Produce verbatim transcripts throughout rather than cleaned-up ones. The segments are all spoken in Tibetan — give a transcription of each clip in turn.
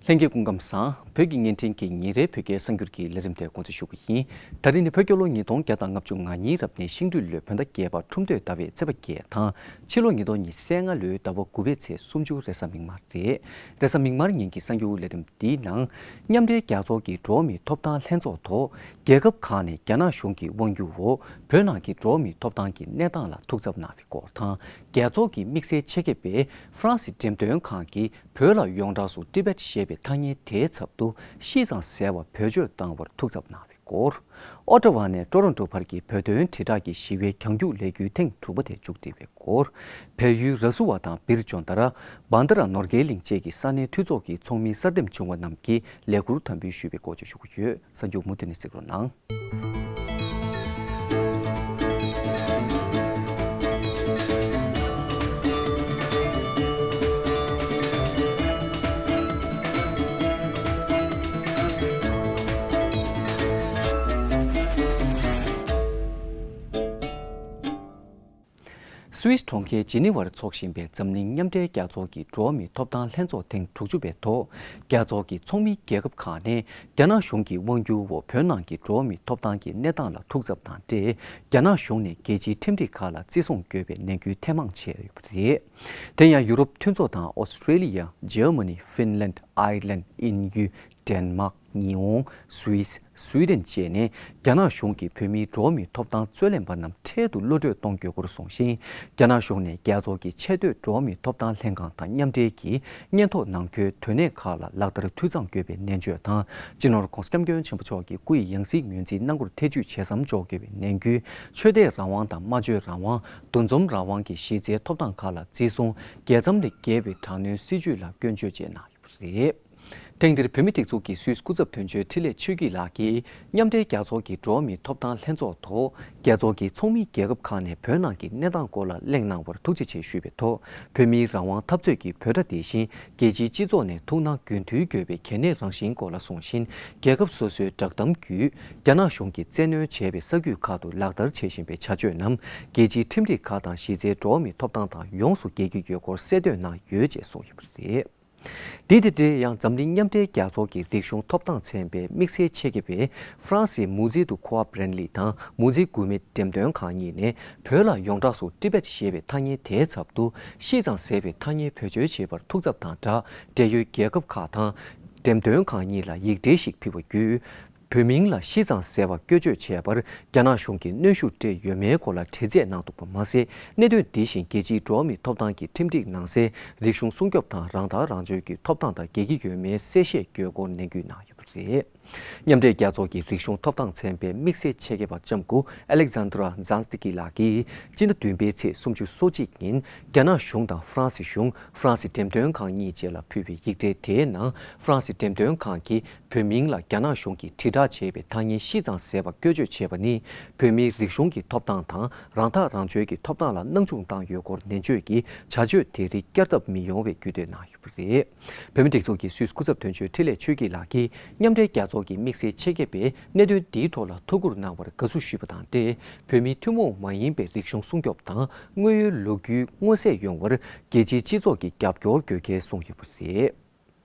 ལྷན་རྒྱས་སྐུ་ཁམས་བཟང་། བོད་ཀྱི་བརྙན་འཕྲིན་གྱི་ཉིན་རེའི་བོད་སྐད་གསར་འགྱུར་གྱི་ལས་རིམ་དེ་འགོ་འཛུགས་ཞུ་གི་ཡིན། ད་རིང་ནི་བོད་རྒྱལ་ལོ་ཉིས་སྟོང་བརྒྱ་དང་ལྔ་བཅུ་ང་གཉིས་རབ་གནས་ཤིང་སྦྲུལ་ལོའི་བོད་ཟླ་བརྒྱད་པ་ཁྲུམས་སྟོད་ཟླ་བའི་ཚེས་པ་བརྒྱད་དང་། ཕྱི་ལོ་ཉིས་སྟོང་ཉི་ཤུ་རྩ་ལྔ་ལོའི་ཟླ་བ་དགུ་པའི་ཚེས་སུམ་ཅུ་རེས་གཟའ་མིག་དམར་རེད། རེས་གཟའ་མིག་དམར་ཉིན་གྱི་གསར་འགྱུར་ལས་རིམ་འདིའི་ནང་། མཉམ་འབྲེལ་རྒྱལ་ཚོགས་ཀྱི་འགྲོ་བ་མིའི་ཐོབ་ཐང་ལྷན་ཚོགས་ཐོག་རྒྱལ་ཁབ་ཁག་ནས་རྒྱ་ནག་གཞུང་གི་དབང་སྒྱུར་འོག་བོད་ནང་གི་འགྲོ་བ་མིའི་ཐོབ་ཐང་གི་གནས་སྟངས་ལ་ཐུགས་འཚབ་གནང་བའི་སྐོར་དང་། རྒྱལ་ཚོགས་ཀྱི་དམིགས་བསལ་ཆེད་མཁས་པས་ཧྥ་རན་སི་འགྲེམས་སྟོན་ཁང་གིས་བོད་ལ་ཡོངས་གྲགས་སུ་ཏི་བེད་ཞེས་པའི་ཐ་སྙད་དེའི་ཚབ་ཏུ་ཤིས་ཙང་ཟེར་བ་བེད་སྤྱོད་བཏང་བར་ཐུགས་འཚབ་གནང་བའི་སྐོར། ཨོ་ཊ་ཝ་ནས་ཀྲོ་རོན་ཀྲོ་བར་གྱི་བོད་དོན་དྲིལ་བསྒྲགས་ཀྱི་ཞི་བའི་གྱང་རྒྱུག་ལས་འགུལ་ཐེངས་དྲུག་པ་དེ་མཇུག་སྒྲིལ་བའི་སྐོར། བལ་ཡུལ་ར་སུ་བ་དང་བིར་ཇོན་དར། བན་དྷ་ར་ནོར་གྱལ་གླིང་བཅས་ཀྱི་ས་གནས་འཐུས་ཚོགས་ཀྱི་ཚོགས་མིའི་གསར་འདེམས་བྱུང་བ་རྣམས་ཀྱིས་ལས་འཁུར་དམ་འབུལ་ཞུས་པའི་སྐོར་བཅས་ཞུ་གི་ཡོད། གསར་འགྱུར་མུ་མཐུད་ནས་གཟིགས་རོགས་གནང་། སུད་སི་གྲོང་ཁྱེར་ཇི་ནི་ཝར་འཚོགས་བཞིན་པའི་འཛམ་གླིང་མཉམ་འབྲེལ་རྒྱལ་ཚོགས་ཀྱི་འགྲོ་བ་མིའི་ཐོབ་ཐང་ལྷན་ཚོགས་ཐེངས་དྲུག་ཅུ་པའི་ཐོག་རྒྱལ་ཚོགས་ཀྱི་ཚོགས་མིའི་རྒྱལ་ཁབ་ཁག་ནས་རྒྱ་ནག་གཞུང་གི་དབང་སྒྱུར་འོག་བོད་ནང་གི་འགྲོ་བ་མིའི་ཐོབ་ཐང་གི་གནས་སྟངས་ལ་ཐུགས་འཚབ་དང་འབྲེལ། རྒྱ་ནག་གཞུང་ནས་རྒྱལ་སྤྱིའི་ཁྲིམས་སྒྲིག་ཁག་ལ་བརྩི་སྲུང་དགོས་པའི་ནན་སྐུལ་ཐེངས་མང་བྱས་ཡོད་པ་རེད། དེ་ཡང་ཡུ་རོབ་མཐུན་ཚོགས་དང་ཨོ་སི་ཀྲེ་ལི་ཡ། འཇར་མ་ནི། ཧྥིན་ལན། ཨའི་ལན། དབྱིན་ཡུལ། ཌེན་མཱག་ཉི་ཧོང་། སུད་སི། སུའི་ཌེན་བཅས་ནས་རྒྱ་ནག་གཞུང་གིས་བོད་མིའི་འགྲོ་བ་མིའི་ཐོབ་ཐང་རྩོད་ལེན་པ་རྣམས་འཕྲལ་དུ་གློད་བཀྲོལ་གཏོང་དགོས་སྐོར་གསུངས་ཤིང་། རྒྱ་ནག་གཞུང་ནས་རྒྱལ་ཚོགས་ཀྱི་ཆེས་མཐོའི་འགྲོ་བ་མིའི་ཐོབ་ཐང་ལྷན་ཁང་དང་མཉམ་འབྲེལ་གྱིས་སྙན་ཐོ་ནང་འཁོད་དོན་གནད་ཁག་ལ་ལག་བསྟར་འཐུས་ཚང་དགོས་པའི་ནན་བརྗོད་དང་། སྤྱི་ནོར་༧གོང་ས་༧སྐྱབས་མགོན་ཆེན་པོ་མཆོག་གི་སྐུ་ཡི་ཡང་སྲིད་ངོས་འཛིན་གནང་སྒོར་ཐེ་ཇུས་བྱེད་མཚམས་འཇོག་དགོས་པའི་ནན་སྐུལ། ཆོས་དད་རང་དབང་དང་སྨྲ་བརྗོད་རང་དབང་། འདུ་འཛོམས་རང་དབང་གི་གཞི་རྩའི་ཐོབ་ཐང་ཁག་ལ་བརྩི་སྲུང་། རྒྱལ་མཚམས་ལས་བརྒལ་བའི་དྲག་གནོན་སྲིད་བྱུས་ལ་སྐྱོན་བརྗོད་བཅས་གནང་ཡོད་པ་རེད། ཐེངས་འདིར་བོད་མིའི་སྒྲིག་འཛུགས་ཀྱི་སུད་སི་སྐུ་ཚབ་དོན་གཅོད་འཕྲིན་ལས་ཆོས་སྐྱིད་ལགས་ཀྱིས་མཉམ་འབྲེལ་རྒྱལ་ཚོགས་ཀྱི་འགྲོ་བ་མིའི་ཐོབ་ཐང་ལྷན་ཚོགས་ཐོག་རྒྱལ་ཚོགས་ཀྱི་ཚོགས་མིའི་རྒྱལ་ཁབ་ཁག་ནས་བོད་ནང་གི་གནས་སྟངས་སྐོར་ལ་གླེང་གནང་བར་ཐུགས་རྗེ་ཆེ་ཞུས་པའི་ཐོག་བོད་མིའི་རང་དབང་འཐབ་རྩོད་ཀྱི་འབོད་སྒྲ་འདི་བཞིན་རྒྱལ་སྤྱིའི་སྤྱི་ཚོགས་ནས་ཐུགས་སྣང་རྒྱུན་མཐུད་དགོས་པའི་གལ་གནད་རང་བཞིན་སྐོར་ལ་གསུངས་ཤིང་། རྒྱལ་ཁབ་སོ་སོའི་བསྒྲགས་གཏམ་བརྒྱུད་རྒྱ་ནག་གཞུང་གིས་བཙན་གནོན་བྱས་པའི་ས་ཁུལ་ཁག་ཏུ་ལག་བསྟར་བྱེད་བཞིན་པའི་བྱ་སྤྱོད་རྣམས་རྒྱལ་སྤྱིའི་ཁྲིམས་སྒྲིག་ཁག་དང་གཞི་རྩའི་འགྲོ་བ་མིའི་ཐོབ་ཐང་དང་ཡོངས་སུ་འགལ་གྱི་ཡོད་སྐོར་གསལ་སྟོན་གནང་ཡོད་ཅེས་གསུངས་ཡོད་པ་རེད། དེ་དང་འབྲེལ་ཡང་འཛམ་གླིང་མཉམ་འབྲེལ་རྒྱལ་ཚོགས་ཀྱི་རིག་གཞུང་ཐོབ་ཐང་ཚན་པའི་དམིགས་བསལ་ཆེད་མཁས་པས་ཧྥ་རན་སིའི་མུ་ཛི་དུ་ཁོ་ཨ་བྷི་རན་ལི་དང་མུ་ཛི་གུ་མེད་འགྲེམས་སྟོན་ཁང་གཉིས་ནས་བོད་ལ་ཡོངས་གྲགས་སུ་ཏི་བེད་ཞེས་པའི་ཐ་སྙད་དེའི་ཚབ་ཏུ་ཤིས་ཙང་ཟེར་བའི་ཐ་སྙད་བེད་སྤྱོད་བྱས་པར་ཐུགས་འཚབ་དང་སྦྲགས། འབྲེལ་ཡོད་རྒྱལ་ཁབ་ཁག་དང་འགྲེམས་སྟོན་ཁང་གཉིས་ལ་ཡིག་འབྲེལ་ཞིག་ཕུལ་བ་བརྒྱུད། བོད་མིང་ལ་ཤིས་ཙང་ཟེར་བ་བཀོལ་སྤྱོད་བྱས་པར་རྒྱ་ནག་གཞུང་གིས་གནོན་ཤུགས་སྤྲད་ཡོད་མེད་སྐོར་ལ་དྲི་རྩད་གནང་འདུག་པ་མ་ཟད། གནད་དོན་འདི་བཞིན་རྒྱལ་སྤྱིའི་འགྲོ་བ་མིའི་ཐོབ་ཐང་གི་ཁྲིམས་སྒྲིག་ནང་གསལ་རིག་གཞུང་སྲུང་སྐྱོབ་དང་རང་ཐག་རང་གཅོད་ཀྱི་ཐོབ་ཐང་དང་འགལ་གྱི་ཡོད་མེད་གསལ་བཤད་དགོས་སྐོར་ནན་སྐུལ་གནང་ཡོད་པ་རེད། མཉམ་འབྲེལ་རྒྱལ་ཚོགས་ཀྱི་རིག་གཞུང་ཐོབ་ཐང་ཚན་པའི་དམིགས་བསལ་ཆེད་མཁས་པ་ལྕམ་སྐུ་ཨ་ལེག་ཛན་དྲ་ཛཱན་སི་ཏི་ཀི་ལགས་ཀྱིས་སྤྱི་ཟླ་བདུན་པའི་ཚེས་སོ་གཅིག་ཉིན་རྒྱ་ནག་གཞུང་དང་ཧྥ་རན་སི་གཞུང་། ཧྥ་རན་སི་འགྲེམས་སྟོན་ཁང་གཉིས་བཅས་ལ་ཕུལ་བའི་ཡིག་འབྲེལ་དེའི་ནང་། ཧྥ་རན་སི་འགྲེམས་སྟོན་ཁང་གིས་བོད་མིང་ལ་རྒྱ་ནག་གཞུང་གིས་དྲིལ་བསྒྲགས་བྱས་པའི་ཐ་སྙད་ཤིས་ཙང་ཟེར་བ་བཀོལ་སྤྱོད་བྱས་པ་ནི། བོད་མིའི་རིག་གཞུང་གི་ཐོབ་ཐང་དང་རང་ཐག་རང་གཅོད་ཀྱི་ཐོབ་ཐང་ལ་སྣང་ཆུང་བཏང་ཡོད་སྐོར་ནན་བརྗོད་ཀྱིས། བྱ་སྤྱོད་དེ་རིགས་བསྐྱར་ལྡབ་མི་ཡོང་བའི་སྐུལ་འདེད་གནང་ཡོད་པ་རེད། བོད་མིའི་སྒྲིག་འཛུགས་ཀྱི་སུད་སི་སྐུ་ཚབ་དོན་གཅོད་འཕྲིན་ལས་ཆོས་སྐྱིད་ལགས་ཀྱིས། མཉམ་འབྲེལ་རྒྱལ་ཚོགས་ཀྱི་དམིགས་བསལ་ཆེད་མཁས་པས་གནད་དོན་འདིའི་ཐོག་ལ་ཐུགས་ཁུར་གནང་བར་དགའ་བསུ་ཞུས་པ་དང་འབྲེལ། བོད་མིའི་ཐུན་མོང་མ་ཡིན་པའི་རིག་གཞུང་སྲུང་སྐྱོབ་དང་དངོས་ཡོད་ལོ་རྒྱུས་མངོན་གསལ་ཡོང་བར་རྒྱལ་སྤྱིའི་སྤྱི་ཚོགས་ཀྱི་རྒྱབ་སྐྱོར་དགོས་གལ་གསུངས་ཡོད་པ་རེད།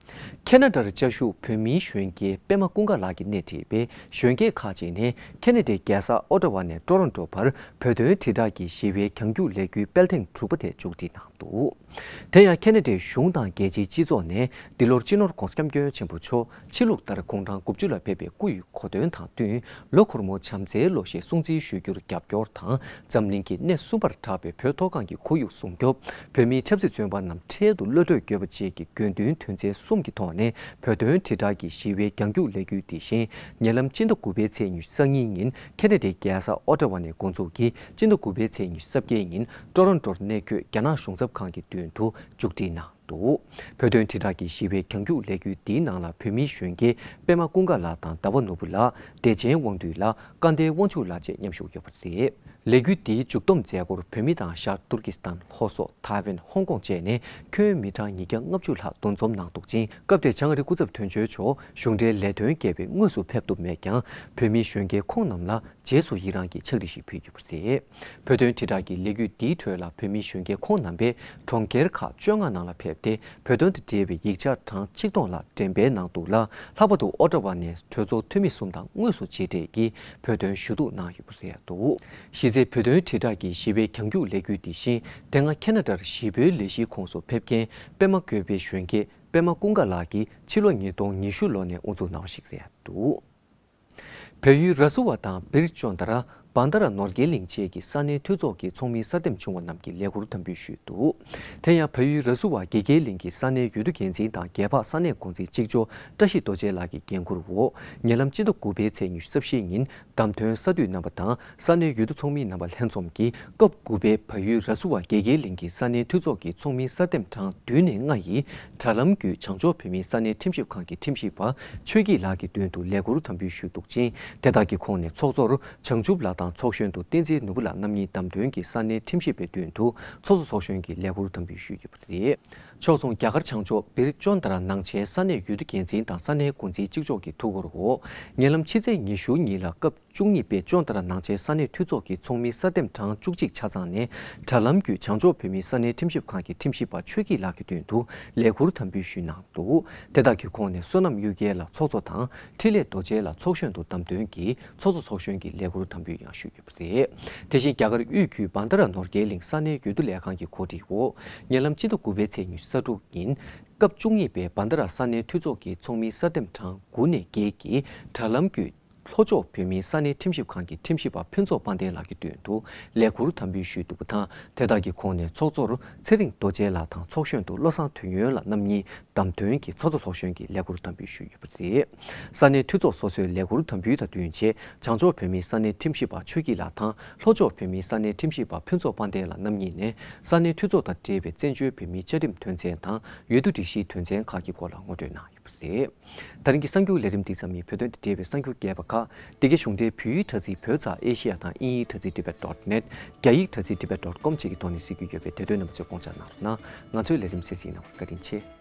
ཁེ་ན་ཌར་བཅའ་བཞུགས་བོད་མིའི་གཞོན་སྐྱེས་པད་མ་ཀུན་དགའ་ལགས་ཀྱིས་སྣེ་ཁྲིད་པའི་གཞོན་སྐྱེས་ཁག་ཅིག་ནས་ཁེ་ན་ཌའི་རྒྱལ་ས་ཨོ་ཊ་ཝ་ནས་ཀྲོ་རོན་ཀྲོ་བར་བོད་དོན་དྲིལ་བསྒྲགས་ཀྱི་ཞི་བའི་གྱང་རྒྱུག་ལས་འགུལ་སྤེལ་ཐེངས་དྲུག་པ་དེ་མཇུག་སྒྲིལ་གནང་འདུག་དེ་ཡང་ཁེ་ན་ཌའི་གཞུང་དང་རྒྱལ་སྤྱིའི་སྤྱི་ཚོགས་ནས་འདི་ལོར་སྤྱི་ནོར་༧གོང་ས་༧སྐྱབས་མགོན་ཆེན་པོ་མཆོག་ཕྱི་ལུགས་ལྟར་དགུང་གྲངས་དགུ་བཅུ་ལ་ཕེབས་པའི་སྐུ་ཡི་གོ་སྟོན་དང་བསྟུན། ལོ་འཁོར་མོ་བྱམས་བརྩེའི་ལོ་ཞེས་སྲུང་བརྩི་ཞུ་རྒྱུར་རྒྱབ་སྐྱོར་དང་། འཛམ་གླིང་གི་སྣེ་གསུམ་པར་གྲགས་པའི་བོད་མཐོ་སྒང་གི་ཁོར་ཡུག་སྲུང་སྐྱོབ། བོད་མིའི་ཆབ་སྲིད་བཙོན་པ་རྣམས་འཕྲལ་དུ་གློད་བཀྲོལ་དགོས་པ་བཅས་ཀྱི་དགོས་འདུན་དོན་ཚན་གསུམ་གྱི་ཐོག་ནས་བོད་དོན་དྲིལ་བསྒྲགས་ཀྱི་ཞི་བའི་གྱང་རྒྱུག་ལས་འགུལ་འདི་བཞིན། ཉེ་ལམ་སྤྱི་ཟླ་དགུ་པའི་ཚེས་ཉི་ཤུ་རྩ་གཉིས་ཉིན་ཁེ་ན་ཌའི་རྒྱལ་ས་ཨོ་ཊ་ཝ་ནས་འགོ་འཛུགས་ཀྱིས། སྤྱི་ཟླ་དགུ་པའི་ཚེས་ཉི་ཤུ་རྩ་བརྒྱད་ཉིན་ཀྲོ་རོན་ཀྲོར་གནས་འཁོད་རྒྱ་ནག་གཞུང་ཚབ་ཁང་གི་མདུན་དུ་མཇུག་སྒྲིལ་གནང་འདུག་བོད་དོན་དྲིལ་བསྒྲགས་ཀྱི་ཞི་བའི་གྱང་རྒྱུག་ལས་འགུལ་འདིའི་ནང་ལ་བོད་མིའི་གཞོན་སྐྱེས་པད་མ་ཀུན་དགའ་ལགས་དང་ཟླ་བ་ནོར་བུ་ལགས། བདེ་ཆེན་དབང་འདུས་ལགས། སྐལ་ལྡན་དབང་ཕྱུག་ལགས་བཅས་མཉམ་ཞུགས་ཡོད་པ་རེད། ལས་འགུལ་འདིའི་མཇུག་བསྡོམས་མཛད་སྒོར་བོད་མི་དང་ཤར་ཏུར་ཀི་སི་ཐན། ལྷོ་སོག་ཐའེ་ཝན། ཧོང་ཀོང་བཅས་ནས་ཁྱོན་མི་གྲངས་ཉིས་བརྒྱ་ལྔ་བཅུ་ལྷག་འདུ་འཛོམས་གནང་འདུག་ཅིང་། སྐབས་དེར་བྱང་ཨ་རིའི་སྐུ་ཚབ་དོན་གཅོད་མཆོག་གཞུང་འབྲེལ་ལས་དོན་འགལ་བས་དངོས་སུ་ཕེབས་ཐུབ་མེད་ཀྱང་། བོད་མིའི་གཞོན་སྐྱེས་ཁོང་རྣམས་ལ་ རྗེས་སུ་ཡི་རངས་ཀྱི་ཕྱག་བྲིས་ཤིག་ཕུལ་ཡོད་པ་རེད། བོད་དོན་དྲིལ་བསྒྲགས་ཀྱི་ལས་འགུལ་འདིའི་ཁྲོད་ལ་བོད་མི་གཞོན་སྐྱེས་ཁོང་རྣམ་པས་གྲོང་ཁྱེར་ཁག་བཅོ་ལྔ་ནང་ལ་ཕེབས་ཏེ། བོད་དོན་དང་འབྲེལ་བའི་ཡིག་ཆ་གྲངས་ཆིག་སྟོང་ལྷག་འགྲེམས་སྤེལ་གནང་འདུག་ལ། ལྷག་པར་དུ་ཨོ་ཊ་ཝ་ནས་གྲོས་ཚོགས་འཐུས་མི་གསུམ་དང་དངོས་སུ་མཇལ་འཕྲད་ཀྱིས་བོད་དོན་ཞུ་གཏུག་གནང་ཡོད་པ་རེད་འདུག་གཞི་རྩའི་བོད་དོན་དྲིལ་བསྒྲགས་ཀྱི་ཞི་བའི་གྱང་རྒྱུག་ལས་འགུལ་འདི་བཞིན་དེ་སྔ་ཁེ་ན་ཌར་གཞིས་སྤོའི་ལས་གཞིའི་ཁོངས་སུ་ཕེབས་མཁན་པད་མ་བཀོད་པའི་གཞོན་སྐྱེས་པད་མ་ཀུན་དགའ་ལགས་ཀྱིས་ཕྱི་ལོ་ཉིས་སྟོང་ཉི་ཤུ་ལོ་ནས་དབུ་འཛུགས་གནང་བ་ཞིག་རེད་འདུག་བལ་ཡུལ་ར་སུ་བ་དང་བིར་ཅོན་ཏ་ར། བན་དྷ་ར་ནོར་རྒྱས་གླིང་བཅས་ཀྱི་ས་གནས་འཐུས་ཚོགས་ཀྱི་ཚོགས་མིའི་གསར་འདེམས་བྱུང་བ་རྣམས་ཀྱི་ལས་འཁུར་དམ་འབུལ་ཞུས་འདུག་དེ་ཡང་བལ་ཡུལ་ར་སུ་བ་དགེ་རྒྱས་གླིང་གི་ས་གནས་འོས་བསྡུ་འགན་འཛིན་དང་རྒྱལ་འཕགས་ས་གནས་འགོ་འཛིན་གཅིག་ལྕོགས་བཀྲ་ཤིས་རྡོ་རྗེ་ལགས་ཀྱི་འགན་འཁུར་འོག་ཉེ་ལམ་སྤྱི་ཟླ་དགུ་པའི་ཚེས་ཉི་ཤུ་རྩ་བཞིའི་ཉིན་བདམས་ཐོན་ས་འཐུས་རྣམ་པ་དང་ས་གནས་འོས་བསྡུ་ཚོགས་མི་རྣམ་པ་ལྷན་འཛོམས་ཀྱིས་སྐབས་དགུ་པའི་བལ་ཡུལ་ར་སུ་བ་དགེ་རྒྱས་གླིང་གི་ས་གནས་འཐུས་ཚོགས་ཀྱི་ཚོགས་མིའི་གསར་འདེམས་གྲངས་བདུན་ནས་ལྔ་ཡི་དྲ་ལམ་བརྒྱུད་བྱང་ཕྱོགས་བོད་མིའི་ས་གནས་ཁྲིམས་ཞིབ་ཁང་གི་ཁྲིམས་ཞིབ་པ་ཆོས་སྐྱིད་ལགས་ཀྱི་མདུན་དུ་ལས་འཁུར་དམ་འབུལ་ཞུས་འདུག་ཅིང་། དེ་དག་གི་ཁོངས་ནས་ཚོགས་གཙོར་བྱང་ཆུབ་ལགས་དང་ཚོགས་གཞོན་དུ་བསྟན་འཛིན་ནོར་བུ་ལགས་རྣམ་གཉིས་བདམས་ཐོན་གྱིས་ས་གནས་ཁྲིམས་ཞིབ་པའི་མདུན་དུ་ཚོགས་གཙོ་ཚོགས་གཞོན་གྱི་ལས་འཁུར་དམ་འབུལ་ཞུས་ཡོད་པ་རེད། ཕྱོགས་མཚུངས་རྒྱ་གར་བྱང་ཕྱོགས་བིར་ཅོན་ཏ་ར་ནང་ཆེན་ས་གནས་འོས་བསྡུ་འགན་འཛིན་དང་ས་གནས་འགོ་འཛིན་གཅིག་ལྕོགས་ཀྱི་ཐུགས་ཁུར་འོག་ཉེ་ལམ་ཕྱི་ཚེས་ཉི་ཤུ་གཉིས་ལ་སྐབས་བཅུ་གཉིས་པའི་ཅོན་ཏ་ར་ནང་ཆེན་ས་གནས་འཐུས་ཚོགས་ཀྱི་ཚོགས་མིའི་གསར་འདེམས་གྲངས་བཅུ་གཅིག་ཆ་ཚང་ནས་དྲ་ལམ་བརྒྱུད་བྱང་ཕྱོགས་བོད་མིའི་ས་གནས་ཁྲིམས་ཞིབ་ཁང་གི་ཁྲིམས་ཞིབ་པ་ཆོས་སྐྱིད་ལགས་ཀྱི་མདུན་དུ་ལས་འཁུར་དམ་འབུལ་ཞུས་གནང་འདུག་དེ་དག་གི་ཁོངས་ནས་བསོད་ནམས་གཡུ་རྒྱལ་ལགས་ཚོགས་གཙོ་དང་འཕྲིན་ལས་རྡོ་རྗེ་ལགས་ཚོགས་གཞོན་དུ་བདམས་ཐོན་གྱིས་ཚོགས་གཙོ་ཚོགས་གཞོན་གྱི་ལས་འཁུར་དམ་འབུལ་ཡང་ཞུས་ཡོད་པ་རེད། དེ་བཞིན་རྒྱ་གར་དབུས་ཁུལ་བན་དྷ་ར་ནོར་རྒྱས་གླིང་ས་གནས་འོས་བསྡུ་ལས་ཁང་གི་གོ་སྒྲིག་འོག་ཉེ་ལམ་སྤྱི་ཟླ་དགུ་པའི་ཚེས་ཉི་ཤུ་རྩ་དྲུག་ཉིན་སྐབས་བཅུ་གཉིས་པའི་བན་དྷ་ར་ས་གནས་འཐུས་ཚོགས་ཀྱི་ཚོགས་མིའི་གསར་འདེམས་གྲངས་དགུ་ནས་བརྒྱད་ཀྱི་དྲ་ལམ་བརྒྱུད། ལྷོ་ཕྱོགས་བོད་མིའི་ས་གནས་ཁྲིམས་ཞིབ་ཁང་གི་ཁྲིམས་ཞིབ་པ་ཕུན་ཚོགས་དཔལ་ལྡན་ལགས་ཀྱི་མདུན་དུ་ལས་འཁུར་དམ་འབུལ་ཞུས་འདུག་པ་དང་། དེ་དག་གི་ཁོངས་ནས་ཚོགས་གཙོར་ཚེ་རིང་རྡོ་རྗེ་ལགས་དང་ཚོགས་གཞོན་དུ་བློ་བཟང་དོན་ཡོད་ལགས་རྣམ་གཉིས་བདམས་ཐོན་གྱིས་ཚོགས་གཙོ་ཚོགས་གཞོན་གྱི་ལས་འཁུར་དམ་འབུལ་ཞུས་ཡོད་པ་རེད། ས་གནས་འཐུས་ཚོགས་སོ་སོའི་ལས་འཁུར་དམ་འབུལ་དང་བསྟུན་ཆེད་བྱང་ཕྱོགས་བོད་མིའི་ས་གནས་ཁྲིམས་ཞིབ་པ་ཆོས་སྐྱིད་ལགས་དང་ལྷོ་ཕྱོགས་བོད་མིའི་ས་གནས་ཁྲིམས་ཞིབ་པ་ཕུན་ཚོགས་དཔལ་ལྡན་ལགས་རྣམ་གཉིས་ནས་ས་གནས་འཐུས་ཚོགས་དང་འབྲེལ་བའི་བཙན་བྱོལ་བོད་མིའི་བཅའ་ཁྲིམས་དོན་ཚན་དང་འོས་བསྡུ་སྒྲིག་གཞིའི་དོན་ཚན་ཁག་གི་སྐོར་ལ་ངོ་སྤྲོད་གནང་ཡོད་པ་རེད། ད་རིང་གི་གསར་འགྱུར་ལས་རིམ་འདི་ཙམ་ཡིན། བོད་དོན་དང་འབྲེལ་བའི་གསར་འགྱུར་རྒྱས་པ་ཁག་འདི་གའི་གཞུང་འབྲེལ་བོད་ཡིག་དྲ་ཚིགས་བོད་ཙ་ཨེ་ཤི་ཡ་དང་དབྱིན་ཡིག་དྲ་ཚིགས་tibet dot net། རྒྱ་ཡིག་དྲ་ཚིགས་tibet dot com་བཅས་ཀྱི་ཐོག་ནས་གཟིགས་རྒྱུ་ཡོད་པས་དེ་དོན་རྣམ་པ་ཚོས་དགོངས་འཇགས་གནང་རོགས་གནང་། ང་ཚོའི་ལས་རིམ་གསན་གཟིགས་གནང་བར་བཀའ་དྲིན་ཆེ།